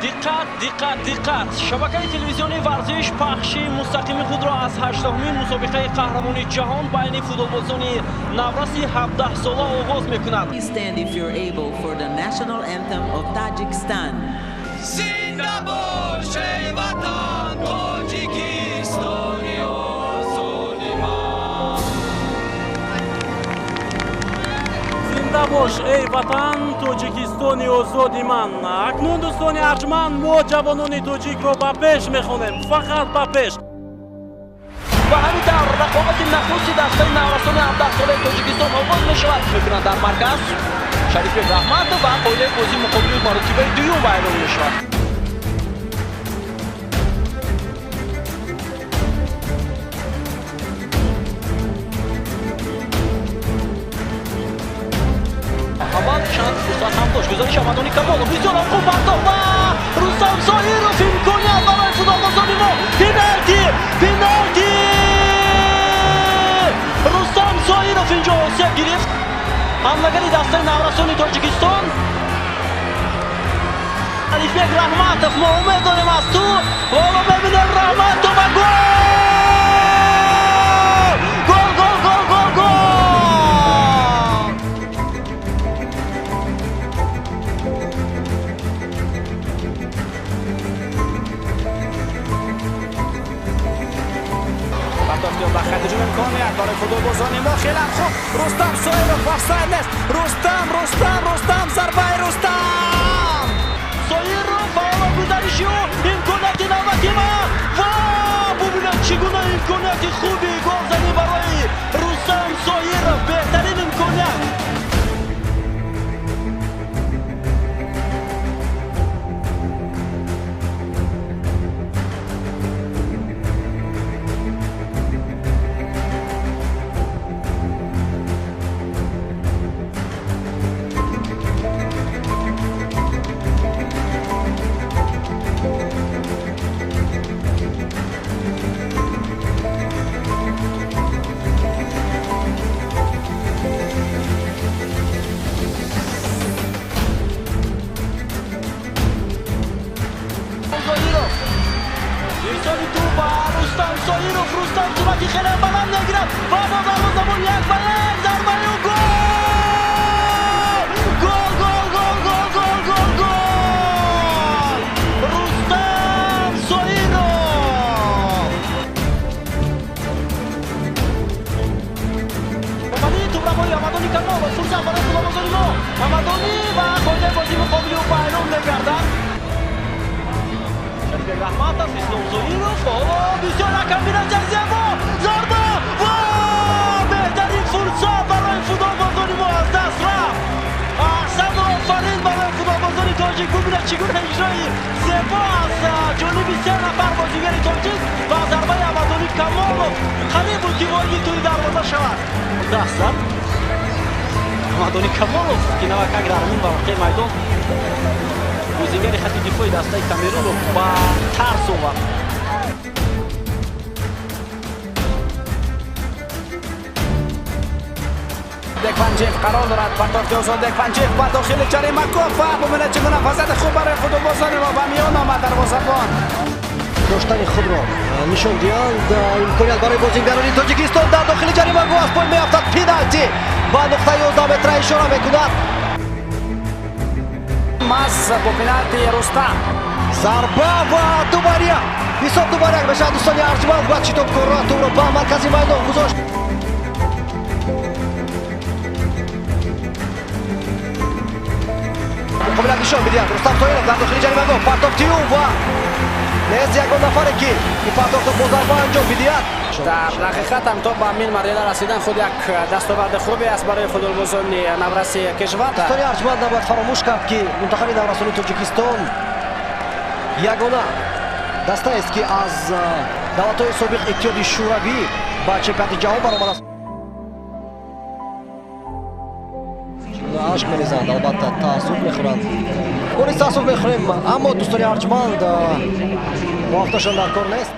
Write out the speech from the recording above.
Диққат, диққат, диққат! Шабакаи телевизионии варзиш пахши мустақими худро аз 18-умин мусобиқаи қаҳрамонии ҷаҳон байни футболбозони навраси 17-сола оғоз мекунад. Stand if you're able for the national anthem of Tajikistan. Зинда бош, эй ватан, Тоҷикистони озоди ман. Зинда бош, эй ватан, Тоҷикистони озоди ман. Акнун, дӯстони арҷманд, мо ҷавонони тоҷикро ба пеш мехонем, фақат ба пеш. Ва ҳамин тавр рақобати нахусти дастаи наврасони 17-солаи Тоҷикистон оғоз мешавад. Мекунанд дар марказ Шарифбек Раҳматов ва қоидаи бозии муқобили маротибаи дуюм вайрон мешавад. Аввал чанд фурсат ҳам дошт. Гузориш Амадони Камолов бисёр ҳам хуб бардошт ва Рустам Зоиров имконият барои футболбозони мо. Пеналти! Пеналти! Рустам Зоиров инҷо осеб гирифт. Ҳамлагари дастаи наврасони Тоҷикистон Шарифбек Раҳматов, мо умед дорем аз ту. Ва ҳоло мебинем Раҳматов ва гол! Гол, гол, гол, гол, гол! Ба хати ҳуҷум имконият барои футболбозони мо хеле хуб. Рустам Соиров, офсайд нест. Рустам, Рустам, Рустам, зарбаи Рустам. Соиров ва ҳоло гузариши ӯ, имконияти навбати ва бубинед чӣ гуна имконияти хуби голзанӣ барои Рустам Соиров, беҳтарин имконият. Ирсоли тӯб ба Рустам Соиров. Рустам суръати хеле баланд мегирад ва бо дарвозабон як ба як, зарбаи ӯ, гол! Гол, гол, гол, гол, гол, гол, гол! Рустам Соиров! Омадани тӯбравои Амадони Камолов, фурсат барои футболбозони мо. Амадонӣ ва қоидаи бозии муқобили ӯ вайрон мегардад. Шарифбек Раҳматов, Ислом Зоиров, ҳоло бисёр комбинатсияи зебо, зарба ва беҳтарин фурсат барои футболбозони мо аз даст рафт. Аҳсан, офарин барои футболбозони тоҷик. Бубинед чӣ гуна иҷрои зебо аз ҷониби се нафар бозигари тоҷик ва зарбаи Амадони Камолов қариб буд ки вориди тӯри дарвоза шавад. Даст зад Амадони Камолов, ки навакак дар ҳамин варақаи майдон бозигари хати дифои дастаи Камерунро ба тарс овард. Бекпанҷев қарор дорад партофти озод. Бекпанҷев ба дохили ҷаримагоҳ ва бубинед чӣ гуна фазияти хуб барои футболбозони мо ба миён омад дарвозабон. Доштани худро нишон диҳанд. Имконият барои бозигарони Тоҷикистон дар дохили ҷаримагоҳ, аз пой меафтад, пеналти ба нуқтаи 11 метра ишора мекунад. Маз бо пеналти Рустам. Зарба ва 2-1. Ҳисоб 2-1 мешавад, дӯстони арҷманд. Ва шитобкорона тӯбро ба маркази майдон гузошт. Муқобилат нишон медиҳад Рустам Соиров дар дохили ҷаримагоҳ, партофти ӯ ва нест ягон нафаре ки ин партофтро бо зарба анҷом бидиҳад. Дар ҳақиқат ҳам то ба ҳамин марҳила расидан худ як дастоварди хубе аст барои футболбозони навраси кишвар. Дӯстони арҷманд, набояд фаромӯш кард ки мунтахаби наврасони Тоҷикистон ягона дастаест ки аз давлатҳои собиқ Иттиҳоди Шӯравӣ ба чемпионати ҷаҳон баромадааст. Ашк мерезанд, албатта таассуф мехӯранд. Мо низ таассуф мехӯрем, аммо дӯстони арҷманд, мувофиқашон дар кор нест.